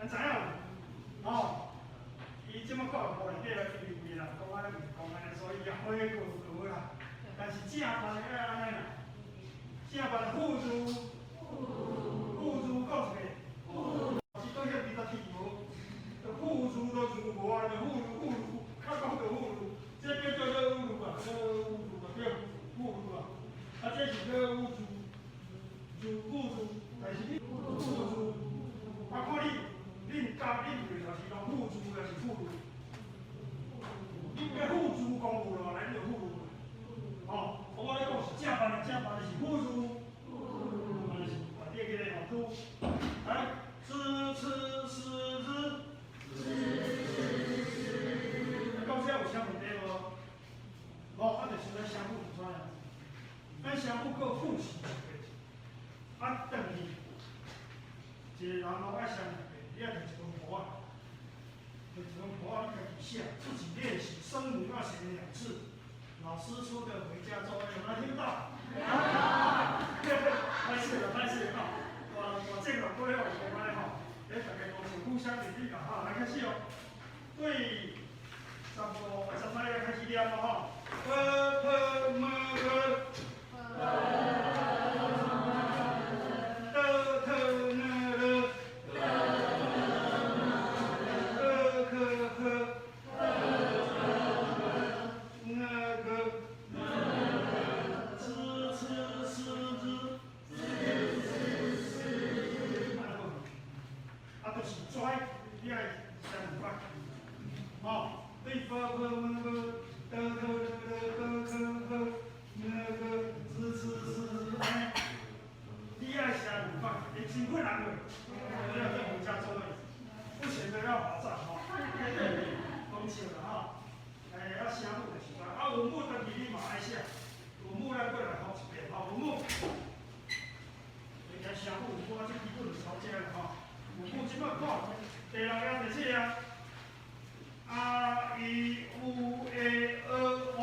咱知影無？吼，伊這擺教育部內底來規定啦，講按呢毋是講按呢，所以也好過過啦。但是正範的愛按呢啦，正範的輔助，輔助講一遍，是倒遐27無？輔助都助無啊，就輔助輔助，較講就輔助，這叫做做輔助啊，做輔助啊，對，輔助啊，啊這是叫輔助，助輔助，但是你輔助，啊看你，恁教恁袂就是講輔助還是輔助？你要輔助講有落來，你就輔助。吼，我咧講是正範的，正範的是輔助，啊就是內底這個吼，拄，來，支持師日，講這有啥問題無？無，啊就是咱聲母是怎樣？咱聲母閣複習一遍，啊，轉去，一個人攏愛寫兩遍，你愛摕一本簿仔，摕一本簿仔，你家己寫，自己練習，聲母要寫兩次。老師出的回家作業有沒有聽到？歹勢啦，歹勢吼，大大正大過了是安呢吼，咧大家都是互相勉勵啦吼，來開始哦。對，15、13個開始念咯吼。b p m g，d t n l，b k h，n g。支持師日，啊，就是跩，你愛寫兩擺，吼，對 b p m g d t n l b k h n g 支持師日，按呢，你愛寫兩擺，會真困難袂？你要再回家作業，不寫都要罰站吼，講笑啦吼，哎，啊聲母就是按，啊文母轉去你嘛愛寫。文母咱過來學一遍吼，文母，你看聲母文母啊，這基本就抄這啦吼。文母這擺看，第六頁第四頁，a i u e ơ o。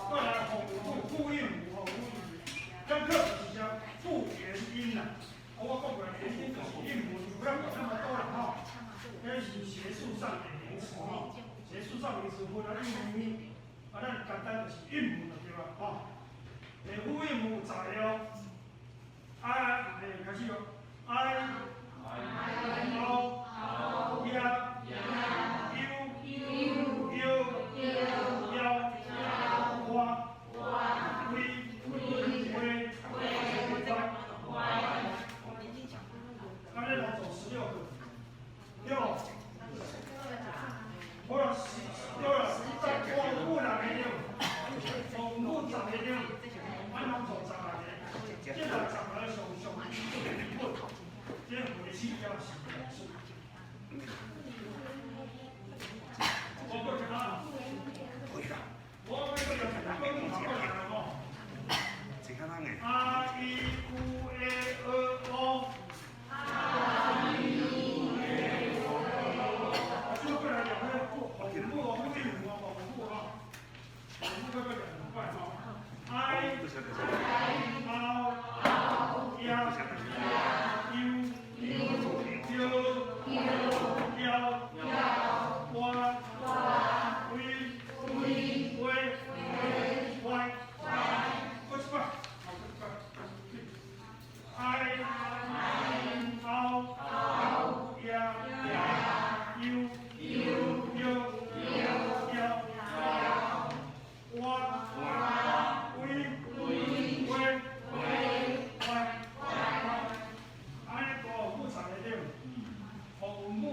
過來學文母，複韻符吼，複韻符。咱課就是啥復元音啦。我講過來，元音就是韻母，你不要管那麼多啦吼。那是學術上的名詞吼。學術上名詞分啊韻母，啊，咱簡單就是韻母就對啦，吼。複韻母有十個哦。啊，開始哦。i、o、y、u、j、j、j、w、w、y。按呢來做16個，對無？好啦，對啦，十文母六個對，文母十個對，按攏做十六個，這六十個上上基本，這回去要寫兩次。我過去啊，我要過來，過過來吼。a i u e ơ o。啊，這過來兩個文母哦，複韻符哦，文母哦，文母過來兩塊吼。i o y u j j w w w y，過一擺，好，過一擺。i o y u j j w w w y，按呢大文母十個對，小文母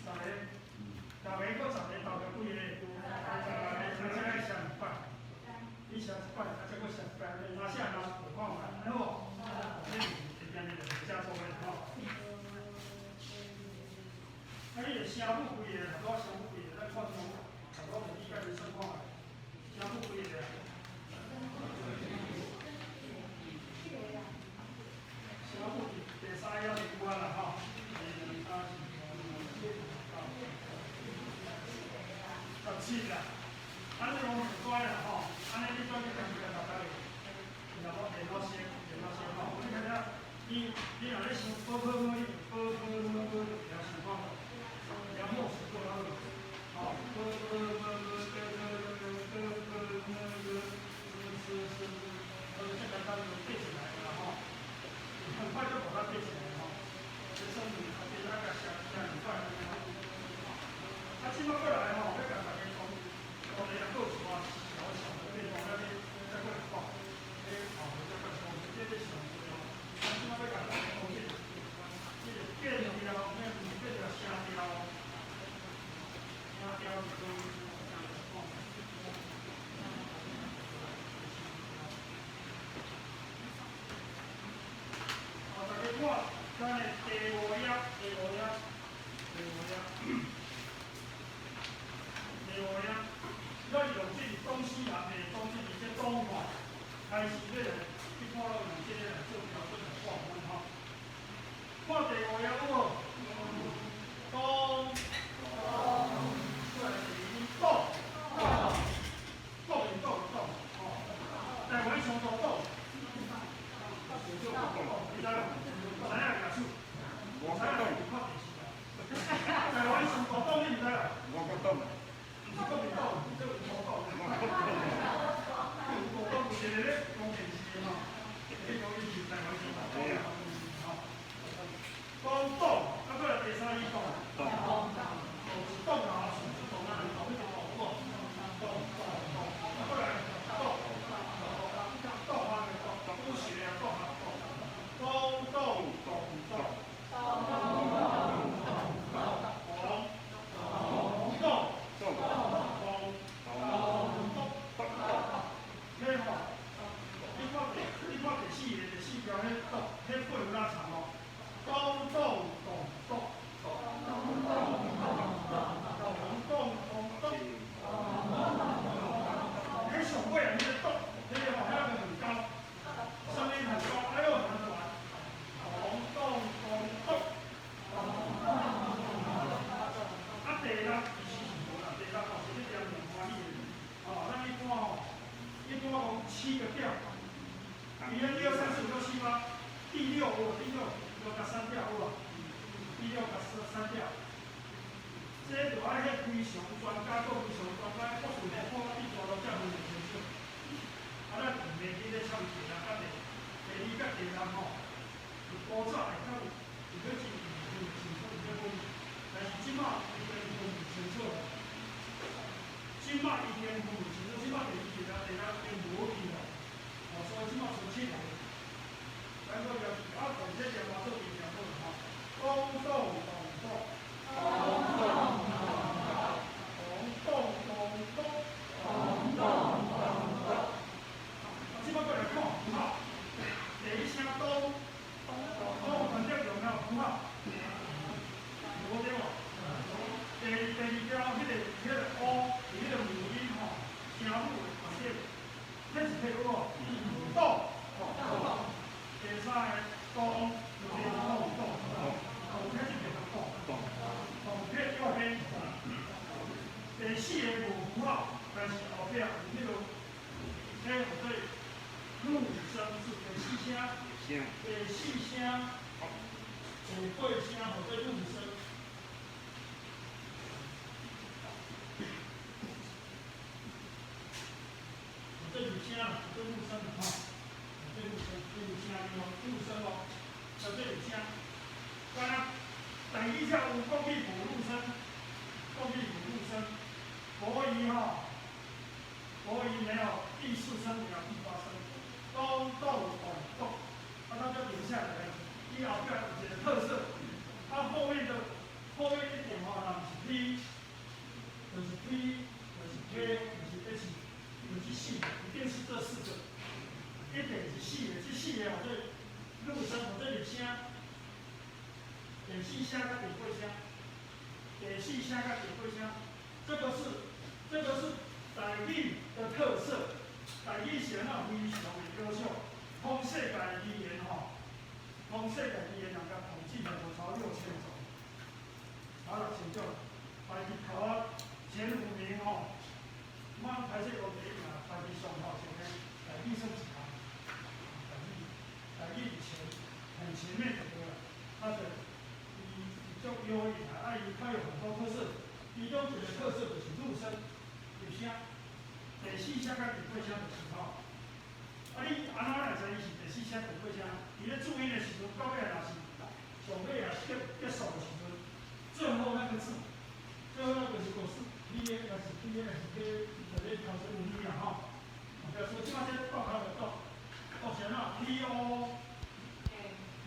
十個，逐個閣十個，豆個幾個？十六個，啊，這愛寫兩擺，你寫一擺，啊，這閣寫一擺，若寫若無看覓，好無？這是今日就回家作業吼。啊，你的聲母幾個？頭拄聲母幾個？咱看圖，頭拄你家己算看覓。聲母幾個啊？聲母第三頁就有啊啦吼。一、二、三、四、五、六、七、八、九、十七啦。按呢攏會改啦吼，按呢你轉去家己來讀得個，聽無？電腦先，電腦先吼。你看下，你若咧想波波摸，波波摸波，也想看，也莫是做好。吼，波波摸摸，波波摸波，波摸摸，是是是，都是簡單就背起來了吼。很快就把它背起來了吼。這算是啊，這那個寫寫很快的吼。啊，這馬過來吼，欲共大家講，講一個故事啊，小小的變動，咱再過來講。這吼，再過來講，這個上重要。啊，這馬欲共大家講這個，這個變調，咩毋是變調，聲調，聲調是講，吼。好，大家看，咱的第五頁，第五頁，第五頁。第五頁，咱用這個東西南北東這個這東法開始欲來，一般攏用這個來做標準來劃分吼。看第五頁有無？東，過來第二音東，東是東東，吼。台灣上大島，你知無？知影舉手？知影就看電視啦。台灣上大島你毋知啦？我國島。毋是國民黨，這有土黨。有土黨有一個咧講電視的吼，伊講伊是台灣上大島的吼。講黨，啊，過來第三字黨。黨。是黨啊，是黨啊，是黨，彼個黨，黨黨黨，啊，過來黨，黨啊，黨，不學啊，黨啊，黨，黨黨黨黨。黨，黨，黨，彼吼，你看第四個、第四條彼黨，彼八有哪長哦？咚咚咚咚，咚咚咚咚，彼上尾啊，彼個咚，彼個吼，遐個很高，聲音很高，啊又很短，咚咚咚咚。啊，第六其實是無啦，第六吼是咧念念歡喜的，吼，咱一般吼，一般講七個調，語言一二三四五六七八，第六有第六六甲三調有無？第六甲三三調，這就愛彼非常專家，閣非常專家，博士咧看比大陸才分會清楚。啊，咱袂記咧唱一個甲第第二甲第六吼，是古早會較有，有咧真分清楚，有咧分，但是這馬已經分袂清楚啦。這馬已經分袂清楚，這馬第二、第六、第六已經無去啦。哦，所以這馬剩七個。咱閣了啊，講這條嘛做第二條好吼。咚咚咚咚，咚咚咚咚咚，咚咚咚咚。啊，這馬閣來看符號，第一聲咚，咚反正用了符號，無對無？第二條彼個 O 是彼個母音吼，聲母的發音，彼是彼有無？咚，第三個咚，就是咚咚咚，咚撇是變做咚，咚撇右邊。第四個無符號，但是後壁有彼個，彼號做入聲字，第四聲，第四聲，第八聲號做入聲。這入聲，這入聲吼，這入聲，這入聲哦，入聲哦，這入聲。敢若台語才有國語無入聲，國語無入聲，國語吼，國語沒有第四聲，沒有第八聲，咚咚咚咚，啊，它就停下來了。伊後壁有一個特色，它後面的後面一點吼，若毋是 P，就是 P，就是 K，就是 H，就是四個，一定是這四個，一定是四個，這四個號做入聲，號做入聲。第四聲佮第八聲，第四聲佮第八聲，這個是台語的特色。台語是按怎非常的優秀，通世界語言吼，通世界語言人共統計起來無超6000種，超6000種，排佇頭仔前五名吼，馬排這個第一名，排佇上頭前的台語算一項，台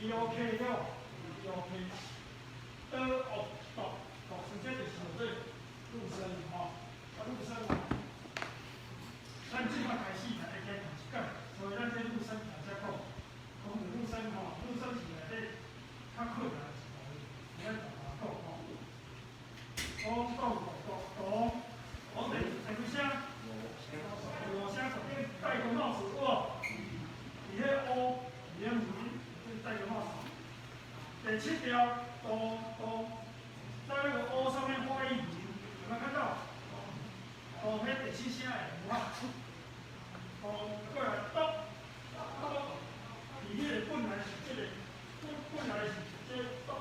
B O K 了，B O K，的哦，读读直接就是这入声吼，啊入声，咱這擺開始來加讀一擺，所以咱這入聲大家講，講入聲吼，入聲是內底較困難一道，咱慢慢講吼。咚咚咚咚，哦，第第幾聲？五聲，這邊戴個帽子哇，佇彼烏，佇彼門，戴個帽子。第七條，咚咚，在那個烏上面畫一筆，有沒有看到？哦，彼第七聲的符號。哦，過來，咚咚，佇彼個本來是這個，本來是這個咚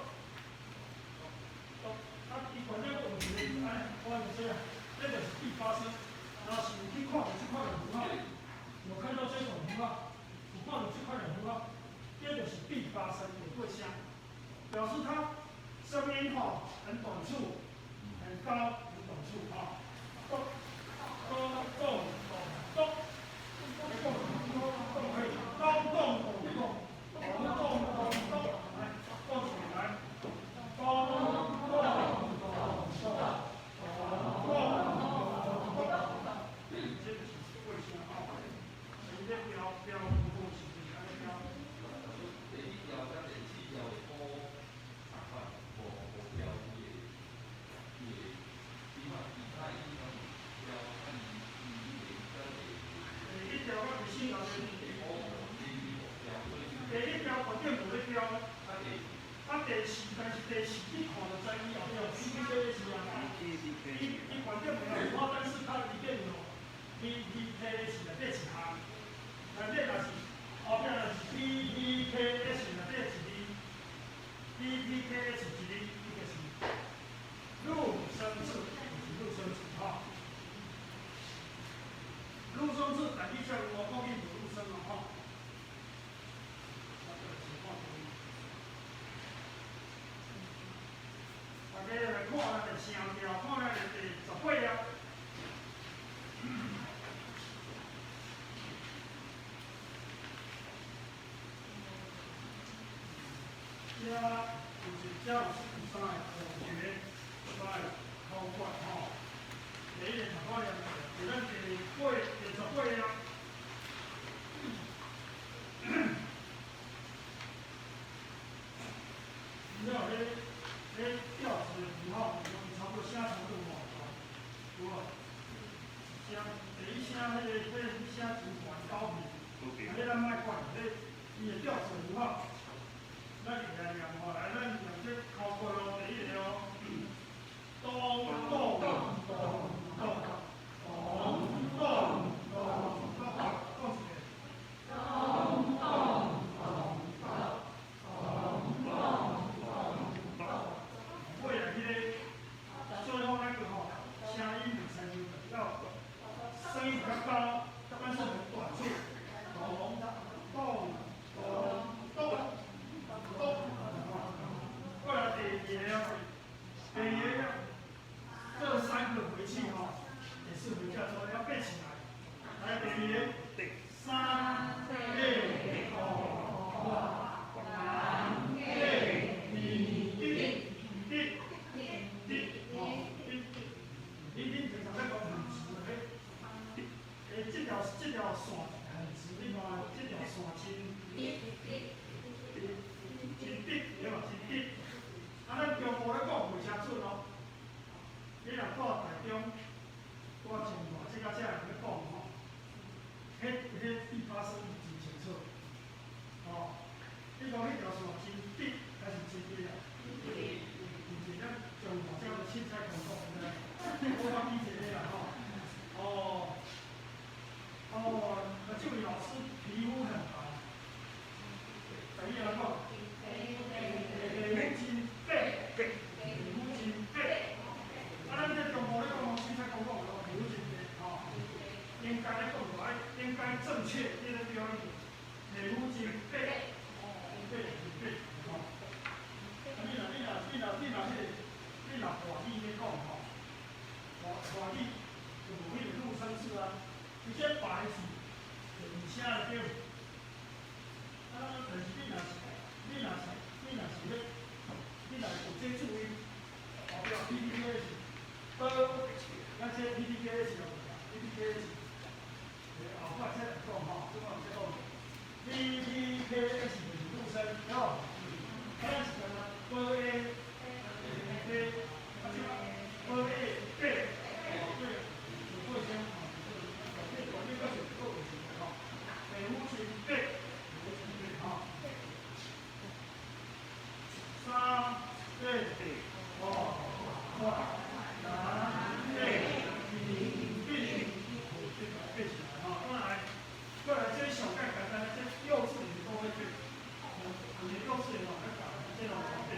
咚，啊，伊反正有一個按呢，我就這樣，這就是閉發聲。若是有去看著這款的符號，有看到這種符號，有看著這款的符號，這就是閉發聲有對聲，表示它聲音吼很短促，很高，很短促啊。咚咚咚咚咚，咚咚可以，咚咚咚咚，咚咚咚咚，來，講起來，咚咚咚咚，咚咚咚，這就是對聲吼。伊咧標標符號是按呢標。第一條佮第七條的烏仝款，無標伊的伊的，起碼其他的地方標，啊伊伊迄個第一條佮第四條第烏伊無標，所以第一條絕對無咧標。啊第啊第四，但是第四你看就知伊後壁有 P P K S 啊。伊伊反正沒有符號，但是它裡面有 P P K S 內底一項，內底若是後壁若是 P P K S 內底一字，P P K S 一字，伊就是入聲字，就是入聲字吼。入聲字，台語才有哦，國語無入聲哦吼。啊，這個情況大家來看咱的聲調，看咱的第18頁。遮有一遮有三個口訣，三個口訣吼。第一個頭拄念過，是咱第八、第18頁。了後，彼調子的符號，差不多寫差不多無？有無？聲第一聲，彼聲真懸高頻，啊，彼咱莫管，彼伊的調子符號，咱會來念吼，來，咱念這口訣咯，第一個哦，咚咚咚咚咚咚咚咚，講一下。咚咚咚咚咚咚咚。尾啊，彼個最後那個吼，聲音袂使傷要聲音比較高，但是很短促。咚咚咚咚咚。過來第二個，第二個，這三個回氣吼，也是回教說要背起來。來，第二個，三、四、五、六、七、一、一、一、吼，一。你恁平常咧講很直的，欸，這條線很直，你看這條線真真直，對吧？真直。啊，咱中國咧講袂誠準哦。你若住台中，住彰化，這個遮人咧講吼，彼閉發聲真清楚。吼，你講彼條線真直，還是真直啊？真直，咱彰化這個凊彩講講，我捌記一個啦吼。哦，哦，那這位老師皮膚很白，台語按怎講？皮膚真白，皮膚真白。啊，咱這中國咧講，凊彩講講，皮膚真白吼。應該咧講就愛應該正確，這個標語，皮膚真白，真白真白吼。啊，你若彼個，你若華語咧講吼，華語就無彼個入聲字啊，伊這白是第二聲的對。啊，但是你若是你若是咧，你若有這注音，後壁 P P K 是波，咱這 P P K 是 P P K 是，後擺再來講吼，這擺毋使講。P P K S 就是入聲，對無？啊，咱是干焦波 A A，啊，這波 A 八，哦對，有八聲吼，這個這個是個有聲吼，白虎星八，白虎星八吼。三、四、五、六、七、八、九、十，背起來吼，過來，過來，這上簡單的，這幼稚園都會背，有些幼稚園哦，較教，這攏會背。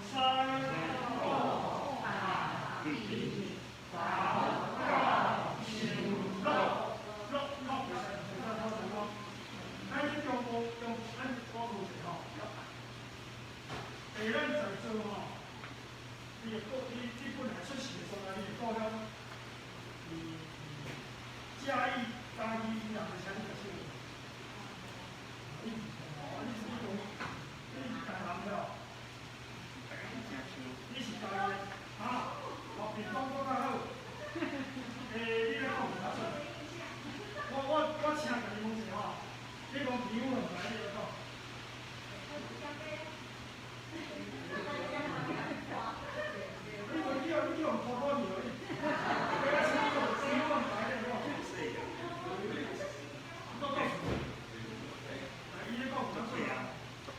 三、五、八、九、十、六、六、六，袂使，袂使拖長講。咱這中國中，咱我問一下吼。咱在座吼，你的故你本來出世的所在，你的故鄉是嘉義，嘉義人的啥物特色？你哦，你是你講，你是台南的哦？你是台南的，啊？哦，屏東閣較好。欸，你咧講有較準。我請共你問一下吼，你講朋友毋知你咧講。你無叫你叫人拖拖去而已。我請你講朋友毋知你咧講。你講講。伊咧講有較準啊。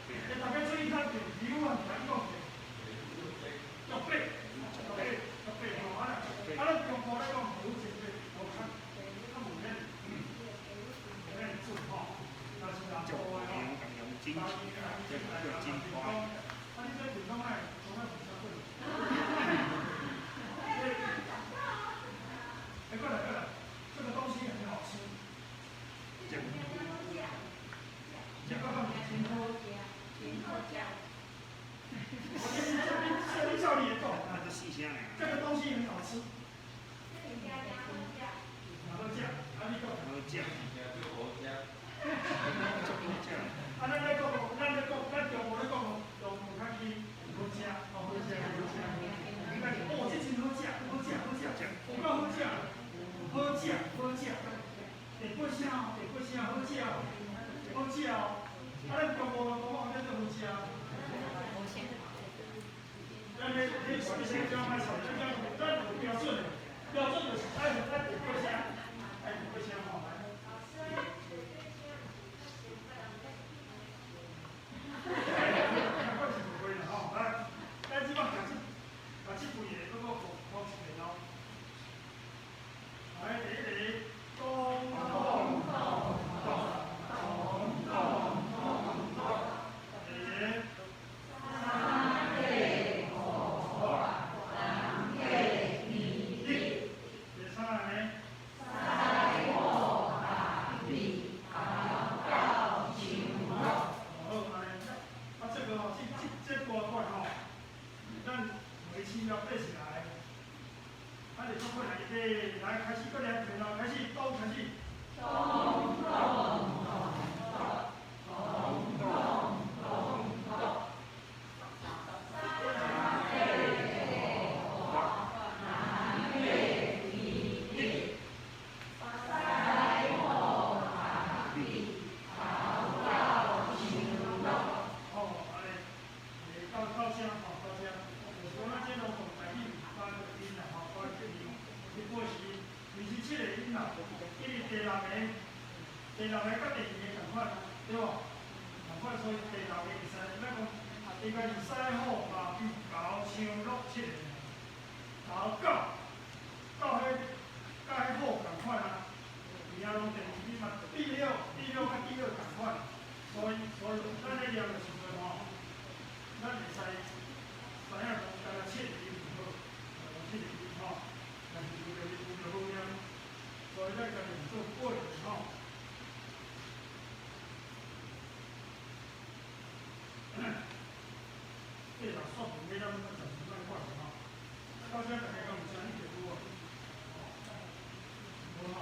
欸，大家注意聽者，朋友毋知你講者。足八，足八，足八吼，啊，啊，咱中國咧講無真八，無較較無遐無遐準吼。但是南部的吼，啊，你這屏東愛，總愛有啥準？欸，過來過來，這個東西很好吃。這個真好。我這你照你講。這個東西很好吃。哪好食？啊，你講。好食。啊，咱咧講，咱咧講，咱中國咧講，中國較起好食，哦，好食，好食。應該是哦，這真好食，好食，好食，有夠好食，好食，好食。第八聲哦，第八聲好食哦，好食哦。啊，咱中國人講話叫做好食。咱咧，你你先講歹勢，咱講咱有標準的，標準就是愛愛第八聲，愛第八聲吼來。我是誤會啦吼，來，咱這擺共這幾个閣閣講一遍哦。來，第一個，咚咚咚咚咚咚咚。第二個，三八五六八二一。第三個呢？三五八九九六。好，按呢，啊，這個吼，這這大段吼，咱每次要背起來。啊，就足困難的，來開始，閣念一遍咯，開始，咚開始。咚咚咚咚咚咚咚。三八五六八二一。三五八九九六。哦，按呢，到這吼，到這，就是講咱這攏用台語發個音啦，吼，發個音，你過時其實七個音啦，因為第六個，第六個佮第二個仝款啊，對無？仝款，所以第六個會使，咱講應該是西好馬比猴像鹿七個，猴狗，狗彼佮彼虎仝款啊，其他攏第二音嘛，第六第六佮第二仝款，所以咱咧念的時陣吼，咱會使知影講，敢若七個音就好，七個音吼，但是有的有就好念，所以咱家己做八個吼。對啦，煞無要咱暫時莫管吼。到這大家敢有啥物題目無？無吼。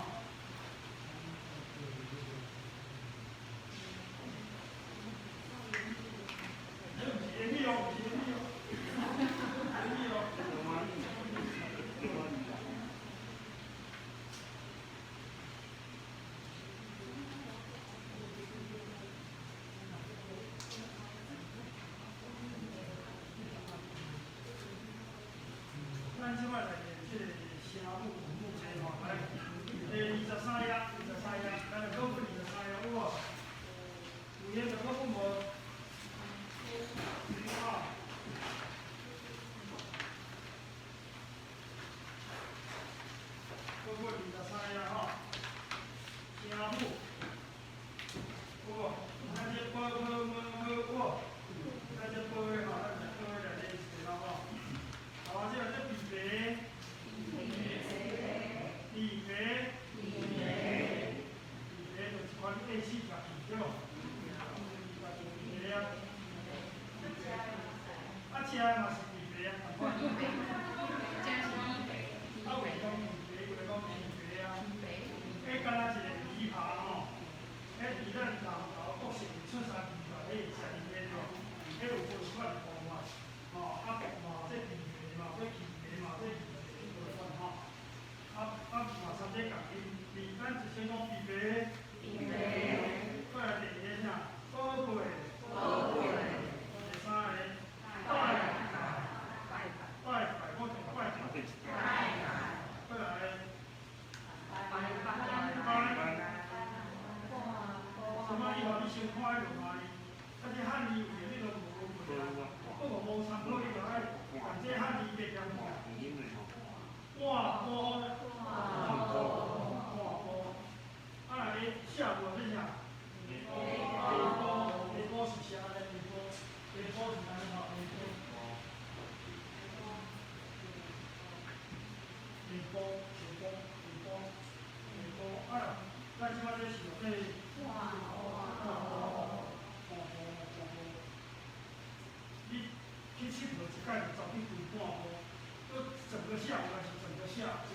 四條去，對無？皮啊，啊，食的嘛是皮皮啊，仝款。啊，有講皮皮，有講皮皮啊。彼敢若一个枇杷吼，彼佇咱南投國姓出山枇杷，彼是食伊的對無？彼有分款部嘛，吼，啊，嘛有這皮皮，嘛有這皮皮，嘛有這皮皮，無款吼。啊啊，嘛參這共音，皮咱就先講皮皮。皮皮。過來第二个啥？寶貝。寶貝。第三个，拜拜。拜拜，我講拜拜。過來。拜拜。什麼？以後你先看彼羅馬字，啊，這漢字有的你都無過啊。不過無參考，你就愛共這漢字加減看。半波。半波。半波。啊，來下部是啥？下晡，下晡是啥呢？下晡，下晡是按怎吼？下晡。下晡，下晡，下晡，下晡啊！咱這擺這是用這半晡，半晡，半晡。你去𨑨迌一擺就走去規半晡，閣整個下午還是整個下，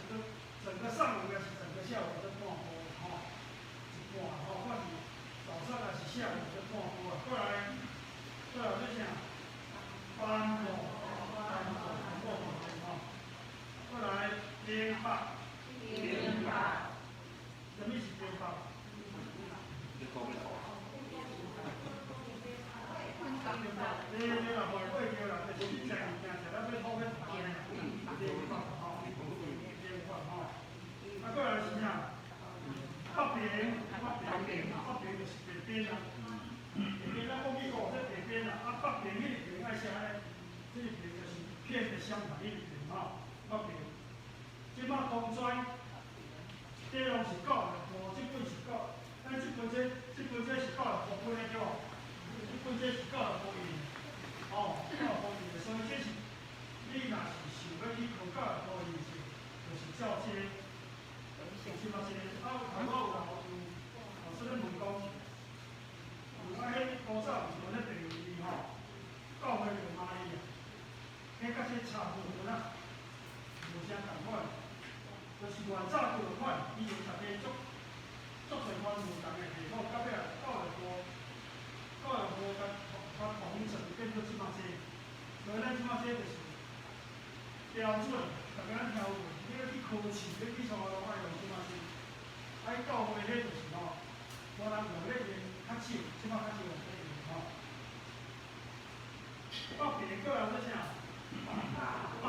整個上午還是整個下午這半晡吼，一半吼，看是早上還是下午這半晡啊。過來，過來這啥？斑駁，斑駁，斑駁吼。過來，明白。明白。啥物是明白？你你若袂過橋啦，就是你食物件食到欲吐欲痰的，明白吼，明白吼。啊，過來是啥？北平，北平，北平就是北邊啦。北邊咱講起講這北邊啦，啊，北平彼個平愛寫咧，這個平就是片的相反，彼個平吼，北平。這擺公專，這攏是教育部，這本是教，咱這本這這本這是教育部本的對無？這本這是教育部印的，吼，教育部印的，所以這是你若是想欲去考教育部印試，就是照這個，這嘛這個，啊，頭拄有人有老師咧問講，有啊，彼古早有時陣咧朋友伊吼，教會羅馬字啊，彼佮這差無啦，無啥仝款，就是原早就款，以前大家足足濟款無仝的系統，到尾啊教育部，教育部共共統整變做這馬這，所以咱這馬這就是標準，逐家咱聽有無？你欲去考試，欲去創啥攏愛用這馬這。啊，教會彼就是吼，無人用咧用較少，這馬較少用咧用吼。北平過來做啥？百伴，百伴，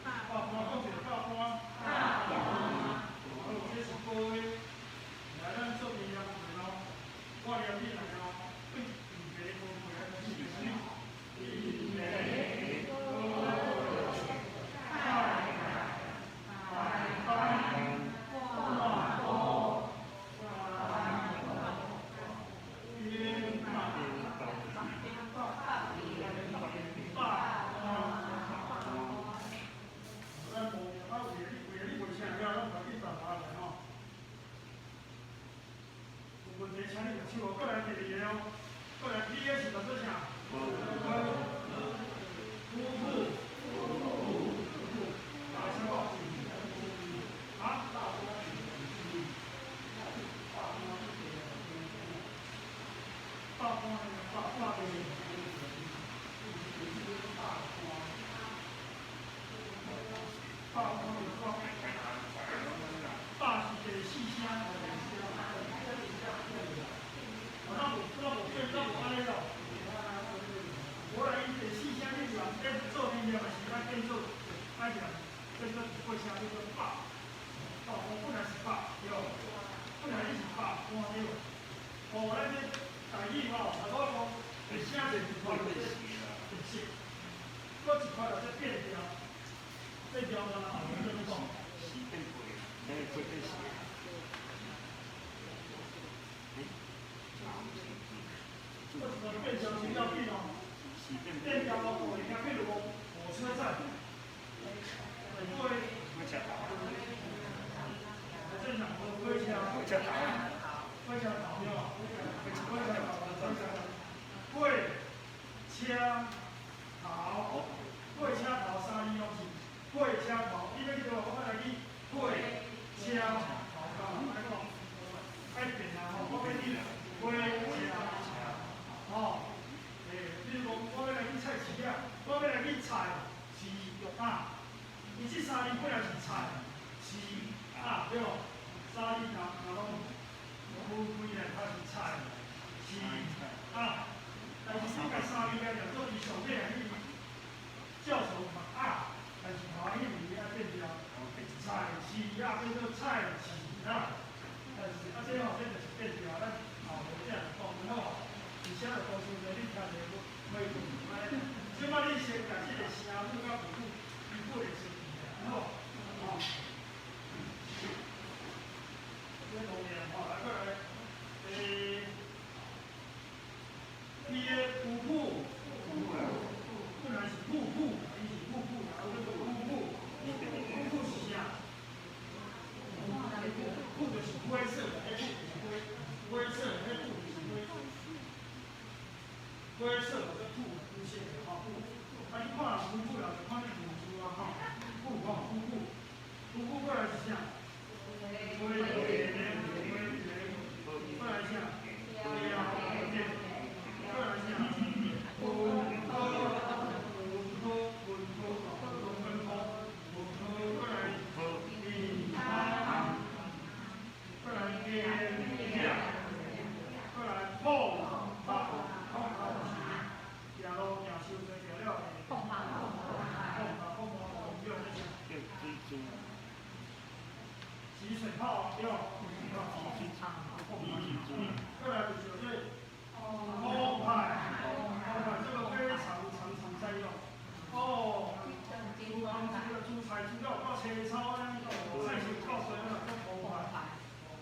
百伴講一個百伴。好，這是高的，來咱做念過咯，我念你來哦，對皮皮高過來就是啥物？皮皮高太白班半边百百。咱無啊，為了你袂聲了，咱家己查查來吼。有問題請你舉手哦。過來第二個哦，過來第一個是讀做啥？夫婦。夫婦。大聲講。啊？百伴，百伴的。百伴就講，百是第四聲。哦，咱無咱無變，咱無按呢咯。無啦，伊第四聲你念變做音念嘛是愛變做愛念變做一個聲叫做百。哦，我本來是百，對無？本來你是百伴對無？哦，咱這台語吼，頭拄講聲就一塊就變色，閣一塊就變調，變調嘛，後面怎麼講？閣一塊變調真要緊哦，變調哦，有影比如講火車站，會過，正常火車。頭，火車頭三字攏是火車頭，你欲去佗？我欲來去火車頭，按呢講，愛變啊吼！我欲去火車吼，欸，比如講，我欲來去菜市仔，我欲來去菜市仔，伊這三字本來是菜市仔，對無？三字若若攏分開來，它是菜市仔，但是你共三字共念做伊上尾啊，你叫做啊，但是頭彼字愛變掉，菜市仔變做菜市仔，但是啊，這吼這就是變調，咱後尾才來講吼。而且就多數你聽者袂會困。這擺你先共這個聲母佮母基本的先記來，好，吼。這方面吼，來過來，欸，伊的瀑布，本來是瀑布，伊是瀑布，啊，叫做瀑布，瀑布是啥？瀑就是灰色的，彼瀑就是灰，灰色的，彼瀑就是灰，灰色的這瀑，灰色的吼瀑。啊，你看瀑布啦，就看你文字啊吼，瀑吼瀑布，瀑布過來是啥？灰灰灰，過來啥？條件，過來啥？分科，分科，分科，分科，分科，過來，地過來電票，過來碰拍，碰拍是行路行傷濟，行了會碰拍，碰拍，碰拍，叫啥？起水泡對，碰拍，過來就是這澎湃，澎湃這個非常常常在用。哦，煮這個煮菜煮了夠青草安呢，菜色夠水了，夠澎湃，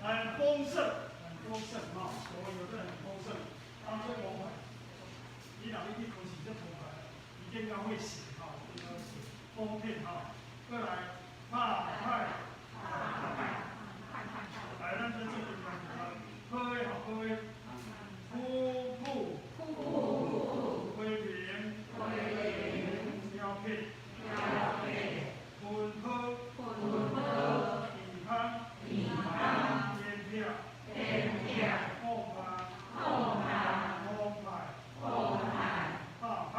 很豐盛，很豐盛哈，所有的很豐盛。當這澎湃，你若欲去考試這澎湃，一定要會寫哈，一定要寫豐沛哈。過來，拍派，來，咱這做簡單好的吼，好的，瀑布，灰平，雕片，分科，地方，天票，碰拍，澎湃，拍派，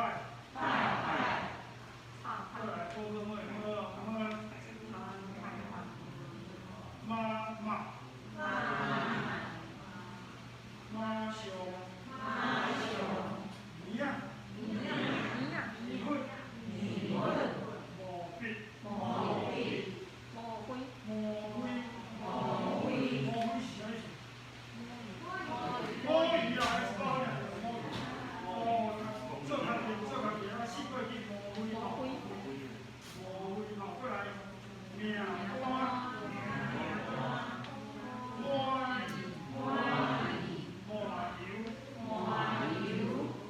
過來，波哥妹，好，媽媽，馬上，耳仔，麵粉，毛筆，毛灰，毛灰，毛灰是啥意思？摸魚啊，還是包爾？摸魚，哦，做工課做工課啊，四過去摸灰吼，摸灰吼，過來命單，滿意，麻油，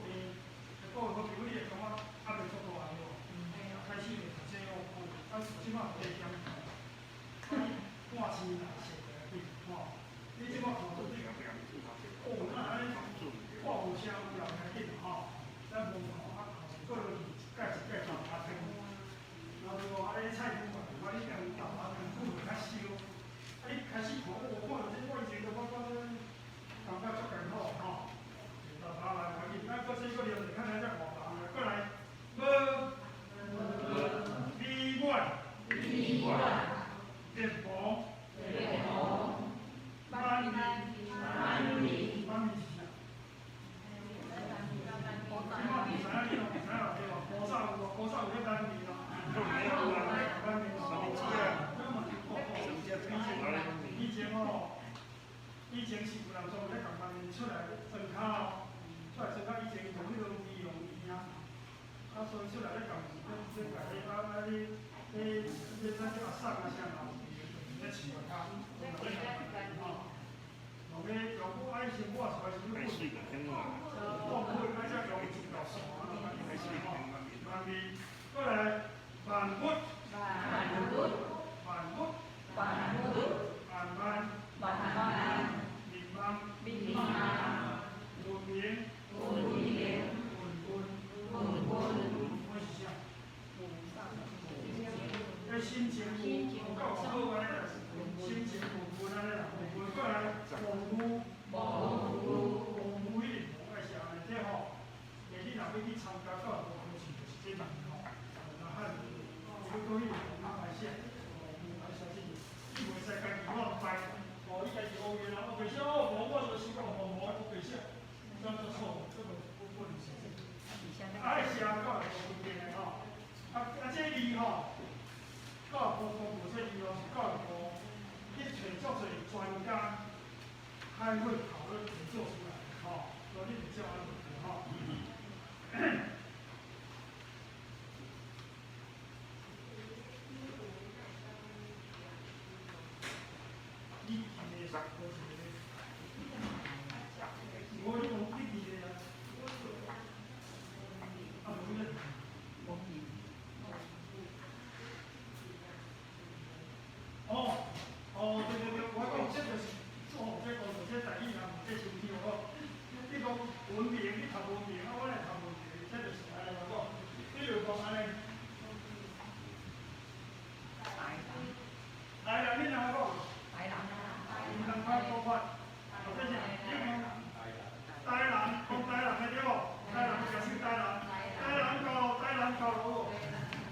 欸，各位好朋友，你會感覺壓力足大的無？開始就讀冊哦，啊，這擺有咧檢討，啊，你半星啦，寫落來吼，你這擺看到哦，那按呢看有聲有調較緊吼，咱無看啊，過落去一蓋一蓋豆芽湯，然後啊，你菜脯嘛，啊，你用豆芽湯煮較燒，啊，你開始看，哦，看著這我以前都感覺感覺足艱苦吼，豆芽來無要緊，咱閣這閣念者，看下才活人來，過來，無，美滿，電薄，滿意，滿意是啥？這擺唔知影你攏毋知影對無？古早有無？古早有咧挽麵咯，有人咧挽麵咯。以前吼，以前是有人專門咧共挽麵出來裝跤哦，出來裝跤以前用彼個魚用魚啊，啊所以出來咧共咧咧共咧啊啊咧咧咧咱叫阿送啊啥嘛，咧飼外跤，吼，用咧用愛先抹出來是粉，放粉愛才用一條線啊，吼，挽麵，過來萬物，萬物，慢慢，民望，文明，文文，無，無無一定無愛寫按呢，這吼，你若欲去參加教育部考試，就是這問吼，那漢字，你講彼個無愛寫，無愛寫這個，你袂使家己亂掰，哦，你家己學的啦，學袂寫，哦，無我就是講無無學袂寫，這樣就錯誤，這個不能寫這個。愛寫教育部規定的吼，啊啊，這字吼，教育部公布這字哦，是教育部去揣足濟專家開會討論研究出來的吼，所以你就照按呢對吼。你記的是佗一个？無你講你記的啊？啊，無你。哦，哦，對對對，我講這就是做這個，這台語人這生氣我講，你講文明，你讀文明，啊，我來讀文明，這就是按呢我講。比如講按呢，台南，你哪講？台南，毋通歹講法，或者是你講台南，講台南的對無？台南就是台南，台南高路，台南高路有無？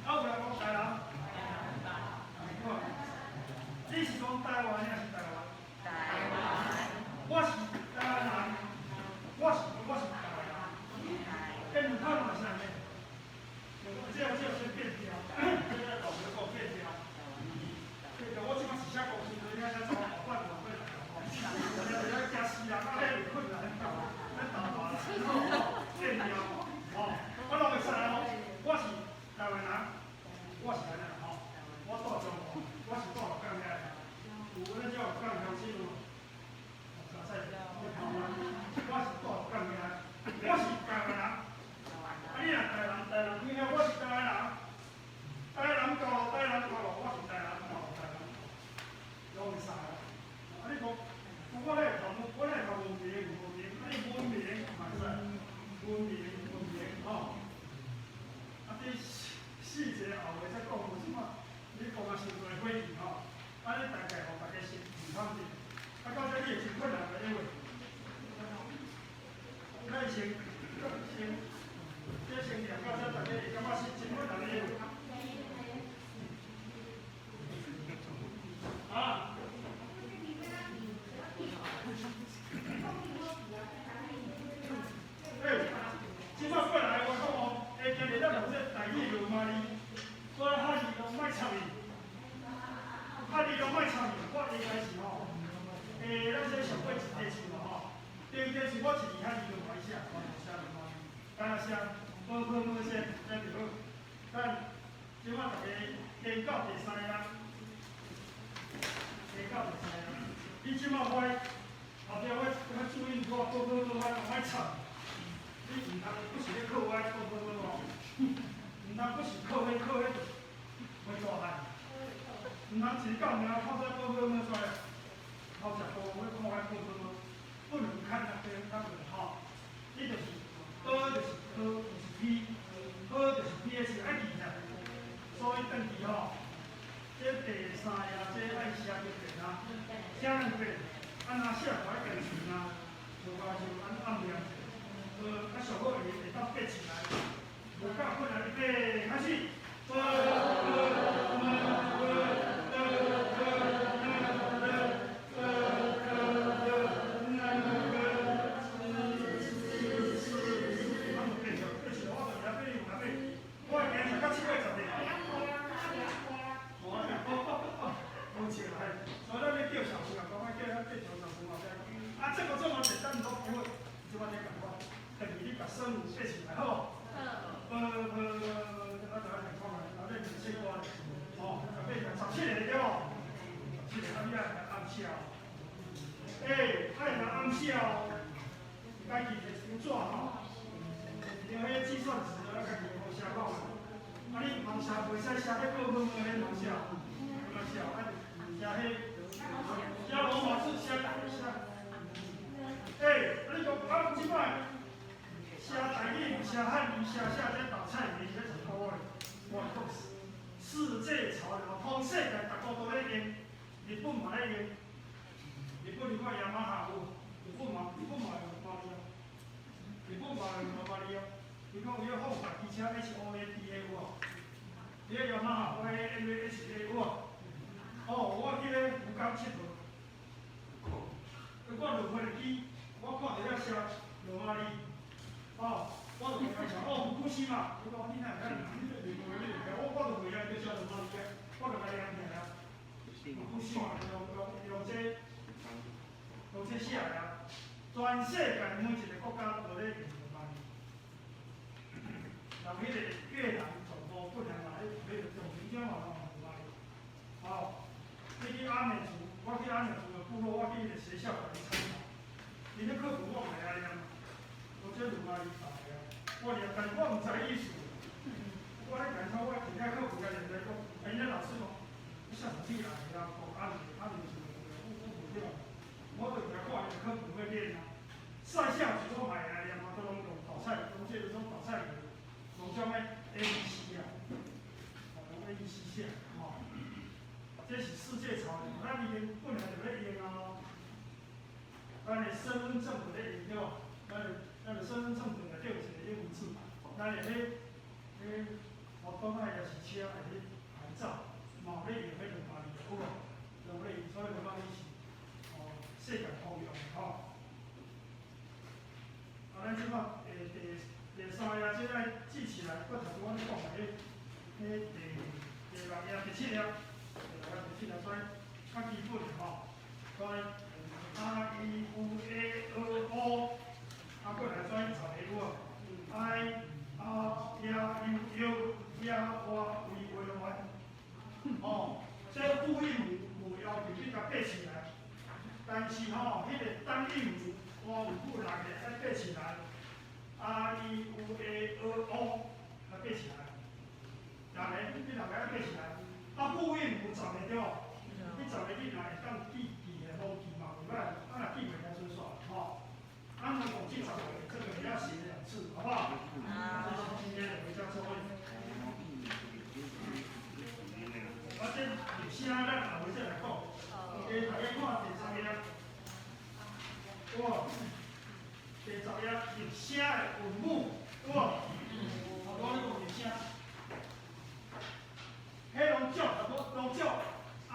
啊，有人講台南。你是講台灣還是台灣？台灣。我是台灣人，我是台灣人。跟你看嘛是按呢？這先變調，這個老師講變調。變調，我這擺是寫公司，你看才走後半段過來吼。我了驚死人，啊，遐爾困難，咱台灣人，變調吼。我攏會使哦，我是台灣人，我是按呢吼，我住中和，我是住鹿港遐的。有咱這鹿港鄉親有無？我是住鹿港遐，我是台灣人。啊，你若台南，台南，你聽我是台灣人。台南高路，台南高路，我是台南高路，台南攏會使啊。啊，你講，我咧讀，我咧讀文明，文明，啊，你文明嘛會使，文明，文明，吼。啊，這細節後尾再講，無這馬，你講啊傷濟火氣吼。啊，你大概予大家先預防者。啊，到這你會真困難的，因為，咱先先，這先念到這，大家會感覺是真困難的，因為。啊？欸，這擺過來我講哦，下今日咱用這台語羅馬字，所以漢字攏莫插伊，漢字攏莫插伊，我應該是吼，欸，咱這上過一題字嘛吼，頂題是我一字漢字攏無愛寫，我就寫羅馬字，敢若寫無無無寫，這就好。咱這擺大家研到第三頁，研到第三頁，你這擺我後壁我注音符號，無無無，我莫插。你毋通不是咧考我，考考考哦，毋通不是考彼考彼，袂大漢。毋通一到名透早考考考出來，頭食糊，我看我考考考，不能看那個那個吼，你就是波就是波就是 P，波就是 P 是愛記起來。所以轉去吼，這第三頁這愛寫幾遍啊？寫兩遍，啊若寫無愛家己傳啊，無夠就按按念者。啊，上好會會當爬起來，無夠困難，預備開始。b b m b d d n d b d d n g c c c，啊，變起來，變起來，我就遐爬，有遐爬，我會行食到7月10日。無啊，無笑來，所以咱咧叫小朋友，講愛叫咱叫小朋友啊，這個這麼簡單都不會，這麼你講我，等於你把聲母背起來，好無？啊，就按呢講來，啊，你就寫歌吼，背起來17個對無？17個，啊，你愛來暗寫哦。欸，愛來暗寫哦，家己摕一張紙吼，用彼計算紙啊，家己好寫好。啊，你毋通寫，袂使寫彼個個個彼通寫，毋通寫，啊，寫彼寫羅馬字，寫寫。欸，啊，你講啊，這擺寫台語、寫漢語、寫啥這打菜名，這一個月，我講世界潮流，通世界逐國都咧用，日本嘛咧用，日本你看雅馬哈有。看有迄放大機車 HONDA 有無？你咧用嘛吼？OAMAHA 有無？哦，我去咧福岡𨑨迌，我落飛機，我看著遐寫羅馬字，哦，我就問伊講，哦，福島，伊講你哪會曉？你這日文你會曉？我就袂曉，伊寫羅馬字，我就共伊念起來。福島，用這寫的啊，全世界每一個國家都咧用羅馬字。人彼個越南總部本來嘛，彼個總兵長嘛攏用羅馬字。哦，你去阿美族，我去阿美族的部落，我去彼個學校共伊參訪，𪜶咧課本我嘛會曉念，我這羅馬字會曉，我念，但是我毋知意思。我咧共伊講，我佇遐課本共念來講，啊，𪜶咧老師講，你啥時來會曉講阿美族的，我無曉，我就佇遐看𪜶課本咧念啊。賽夏族我嘛會曉念啊，都攏用斗菜，攏這個種斗菜語，攏種咧 ABC 啊，哦，用 ABC 寫，吼。這是世界潮流，咱已經本來就咧用啊。咱的身份證就咧用對無？咱的身份證內底有一個英文字，咱的彼摩托仔抑是車的彼牌照，嘛有咧用彼羅馬字，有無？用咧用，所以羅馬字是哦世界通用的吼。啊，咱這擺第三頁這愛記起來，閣頭拄仔咧講的彼第六頁、第七頁，第六頁、第七頁，所以較基本的吼，所以 A I U A E O，啊，過來轉十個有無？I R Y U U Y O V V Y，哦，這複音符無要求你共爬起來，但是吼，彼個單音符單音符六個愛爬起來，A I U A E O，來爬起來，六個，這六個愛爬起來，啊，複音符十個對無？這十個你若會當記記的，無記嘛袂歹，啊若記袂來就煞吼。啊，如果記十個，這個你要寫兩次，好不好？這是今天的回家作業。啊，這入聲咱後尾再來講。大家看第十頁，哇，第十頁入聲的韻母，有無？我咧講入聲，彼攏照，攏照 I，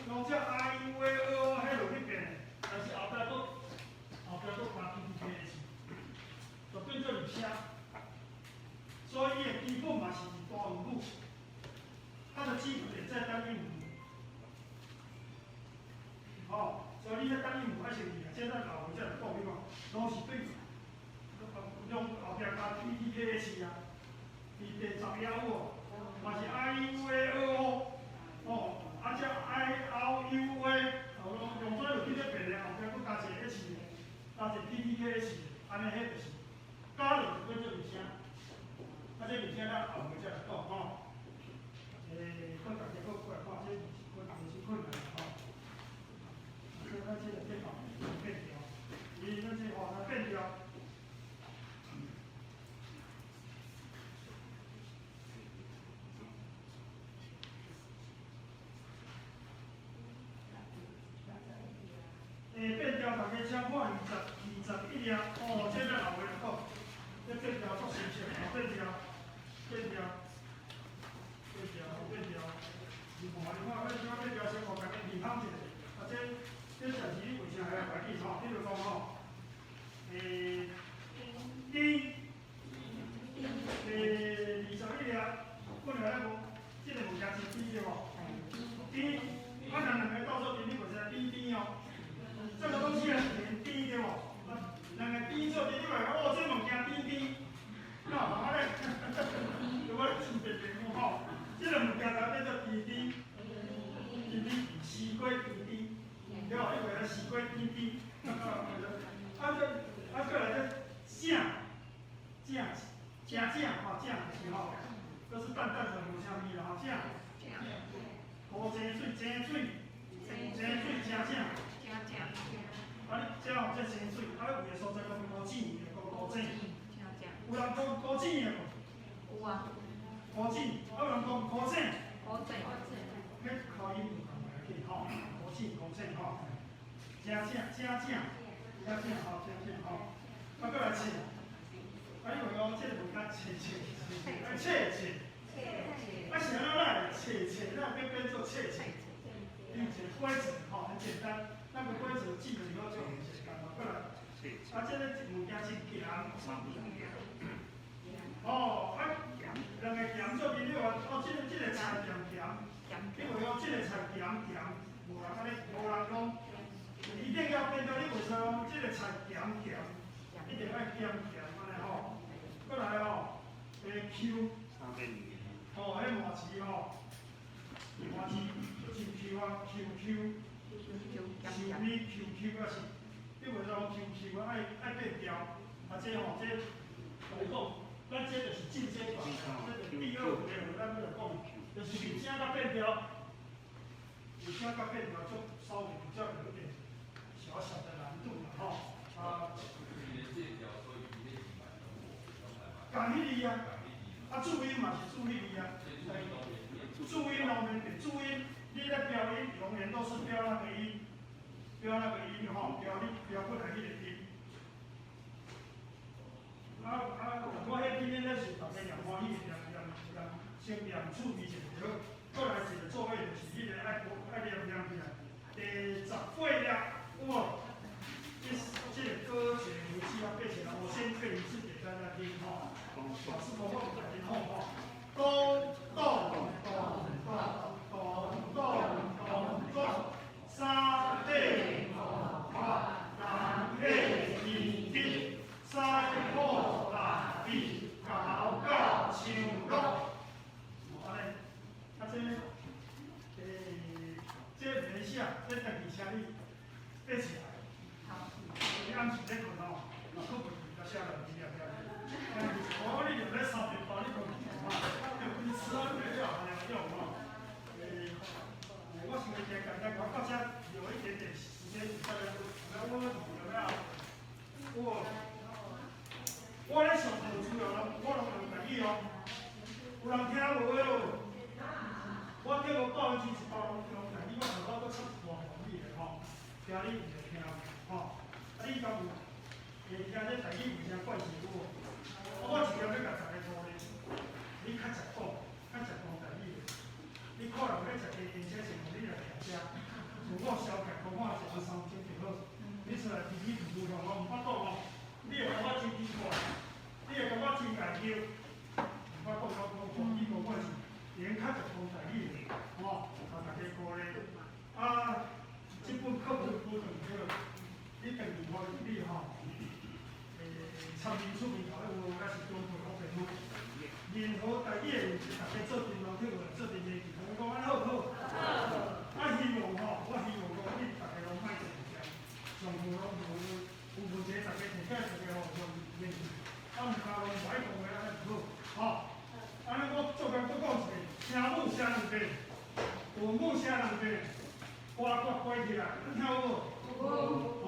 攏照 I U A E O，彼落去變的，但是後壁閣加 P T K S，就變做入聲。所以伊的基本嘛是大韻母，它的基本也在單音符。吼，所以你這單音符愛先記啊，這咱後尾再來講，你看，攏是對，用後壁加 P T K S 啊，佇第十頁有無？嘛是 I U A E O，哦，啊這 I R U A，哦，用做落去咧變咧，後壁閣加一個 H，加一個 P T K S，按呢彼就是加落就變做入聲。啊，這入聲咱後尾再來講吼。閣大家閣過來看，這是困，是困難吼。這咱這個變化變調，伊咱這吼來變調。變調，大家請看21頁，哦，這咱後尾來講，這變調足親切，哦，變調，變調，變調，變調。你看，你看，咱這變調先，我共你示範一下。啊，這就是你為啥會懷記吼？比如講吼，甜，第21頁，本來咱講這個物件是甜對無？甜，啊，若兩個鬥做陣，你就知甜甜哦。這個東西很甜甜對無？兩個甜做陣，你會講哦，這物件甜甜，哪有按呢？對無？真白白吼，這個物件就變做甜甜，甜甜西瓜甜甜，對無？你話西瓜甜甜，啊這啊過來這正正正正吼，正就是吼，都是淡淡的無啥味啦吼，正。烏井水，井水，井水正正。啊，你這吼這井水，啊有的所在講古井，有的講古井。有人講古井的無？有啊。古井，啊有人講古井。古井。彼口音有仝來去吼，古井古井吼，正正正正，正正吼正正吼，啊閣來試，啊，你話講這個物件切切切，愛切切，啊是按怎來切切，咱變變做切切，有一個規則吼，很簡單，那個規則記了以後就很簡單了。過來，啊，這個物件真鹹，哦，啊，兩個鹹做朋友啊，哦，這個菜鹹鹹，你話講這個菜鹹鹹，無人按呢，無人講，一定要變做你為啥講這個菜鹹鹹，一定愛鹹鹹按呢吼。過來吼，Q，吼，彼麻糍吼，麻糍真 Q 啊，Q Q，收尾 Q Q 啊是，你袂使講 Q Q 啊，愛愛變調，啊這吼這來講，咱這就是進階版，這就第二回合咱要來講，就是入聲佮變調，入聲佮變調就稍微比較有點小小的難度啦吼，啊。仝彼字啊，啊注音嘛是注彼字啊，注音攏免變，注音你咧標音永遠都是標那個音，標那個音吼，標你標過來彼個音。啊啊，我彼今天咧是大家念歡喜的，念念念先念趣味者就好。過來一個作業就是彼個愛愛念念起來，第18頁有無？這個歌曲遊戲要背起來，我先背一次給大家聽吼。老師講我有甲恁好吼。咚咚咚咚咚咚咚咚，三八五八，南下二一，西好六二，九九唱落。按呢，啊這，這沒寫，這家己請你背起來。你暗時咧睏吼，若睏袂去，才寫落去念念。哦，你就咧3遍8，你睏去嘛？你吃啊，你了還要用吼。我想會簡單，我到這有一點點時間，大家來問問題有沒有？我我咧上課主要攏我攏用台語哦，有人聽無喲？我叫我1%攏用台語，我上晝閣出外國語的吼，聽你有會聽吼？啊，你敢有會聽這台語有啥關係有無？我一定欲共大家鼓勵，你較捷講，較捷講台語的，你看人咧食雞電車前，你來徛遮，自我消極講我食兩三鐘就好。你出來提起圖書我毋捌講哦，你會感覺真奇怪，你會感覺真家己，毋捌講講講講，你無我是連較捷講台語的，吼，共大家鼓勵。啊，這本課本補轉對，你等於我你吼，參明出面頭咧有，抑是中國福建話。任何台語的問題，大家做陣攏去做陣練習。我講按呢好毋好？啊，希望吼，我希望講恁大家攏莫一點，上課攏無有問題，大家提起來，大家互相練習。啊，毋敢攏無愛講話，按呢毋好，吼。按呢我做工閣講一遍，聲母寫兩遍，韻母寫兩遍，歌歌關起來，你聽有無？有。